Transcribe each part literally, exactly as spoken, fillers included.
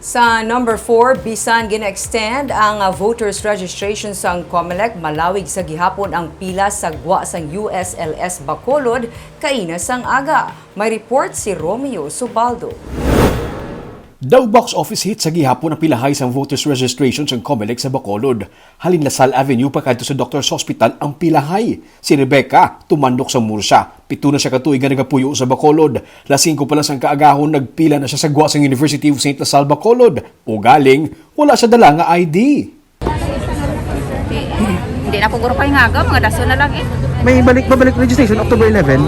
Sa number four, bisan gina-extend ang, ah, voters registration sang Comelec, malawig sa gihapon ang pila sa gwa sang U S L S Bacolod kaina sang aga. May report si Romeo Subaldo. Daw box office hit sa gihapon ang pilahay sang voters registration sang Comelec sa Bacolod. Halin Lasal Avenue pakadto sa Doctor's Hospital ang pilahay. Si Rebecca, tumandok sa Murcia. Pito na siya ka tuig nga nagapuyo sa Bacolod. Las singko pa lang sang kaagahon, nagpila na siya sa gwa sang University of Saint Lasal Bacolod. Ugaling, wala siya dala nga I D. Hindi na ko guro pahingaga, mga dason na lang eh. May balik, babalik registration October eleven.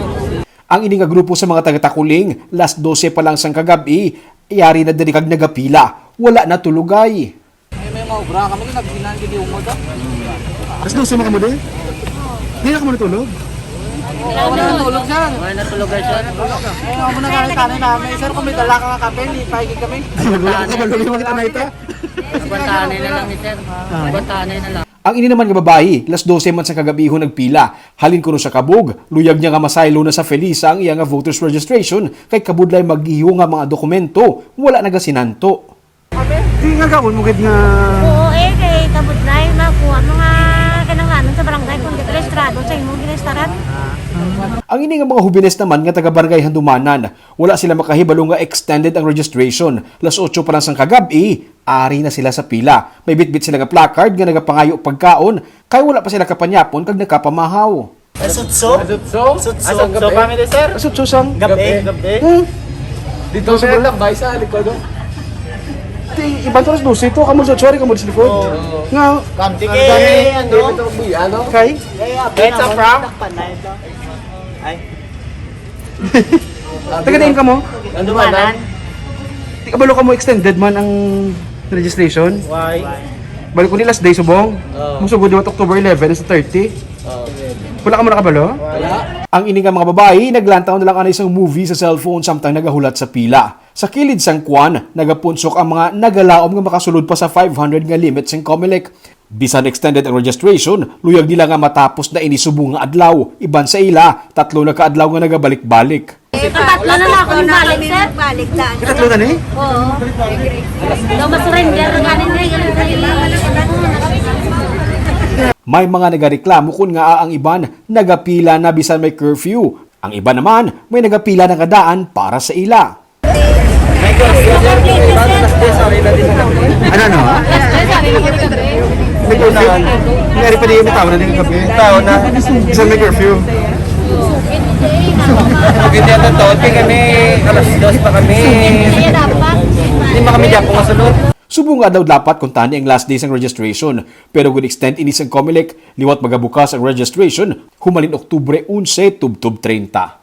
Ang ini nga grupo sa mga taga-Taculing, las dose pa lang sang kagab-i, yari na diri kag nagapila. Wala na tulugay. May mga obra kami na nagsinan gid yung motor. Alas dose man kamo di? Di na kamo natulog? Wala na tulog, sir. Wala na tulog, sir. Ay, ako na kami tanay namin. Sir, kung may dala ka nga kape, hindi paigig kami. Ay, wala ka kabalo yung makita na ito. Nagwantanay na lang ni sir. Nagwantanay na lang. Ang ini naman nga babayi, las dose man sa kagabihon nagpila. Halin kuno sa Kabug, luyag niya nga masaylo na sa Felisa ang iya nga voters registration kay kabudlay mag-iho nga mga dokumento, wala nagasinanto. Di nga gawon mo gid nga Oo, eh, kay kabudlay makuha mga kinahanglanon sa barangay kung di ka rehistrado sa imong ginahistaran. Ang ini nga mga hubines naman nga taga Barangay Handumanan, wala sila makahibalo nga extended ang registration. Las otso pa lang sang kagab-i, ari na sila sa pila. May bitbit sila nga placard nga nagapangayo og pagkaon, kay wala pa sila kapanyapon kag nakapamahaw. Asutso? Asutso? Asutso, Asutso gabi. Family, sir. Asutso sang Gabi. Gabi. Dito sa tambay sa likod, oh. Di, iban to alas dose to, kamo sa sorry, kamo sa likod. Nga, Sige, Dami, ano? ano? kay, It's a prank. Ay. taga diin kamo? Ano ba na? Di kabalo kamo extended man ang registration? Why? Balik ko ni last day subong. Oo. Musugod liwat October eleven sa thirty. Oh. Wala kamo nakabalo? Wala. Ang ini nga mga babayi, naglantaw na lang anay sang movie sa cellphone samtang nagahulat sa pila. Sa kilid sang kwan, nagapunsok ang mga nagalaom nga makasulod pa sa five hundred nga limit sang Comelec. Bisan extended ang registration, luyag nila nga matapos na ini subong nga adlaw. Iban sa ila, tatlo na ka adlaw nga nagabalik-balik. Tatlo na lang ako balik, sir. Balik lang. Tatlo na ni? Oo. Daw masurrender na ganin na yun. May mga nagareklamo kun ngaa ang iban nagapila na bisan may curfew. Ang iban naman may nagapila na nga daan para sa ila. Ano, ano? May curfew? May pa di yung tao na din kagabi. Tao na. Bisan may curfew. Hindi ata to. Di kami alas dos pa kami. Hindi pa kami diyan kung masulod. Subong nga daw dapat kuntani ang last day sang registration, pero gin-extend ini sang Comelec liwat magabukas ang registration humalin Oktubre onse tubtob treinta.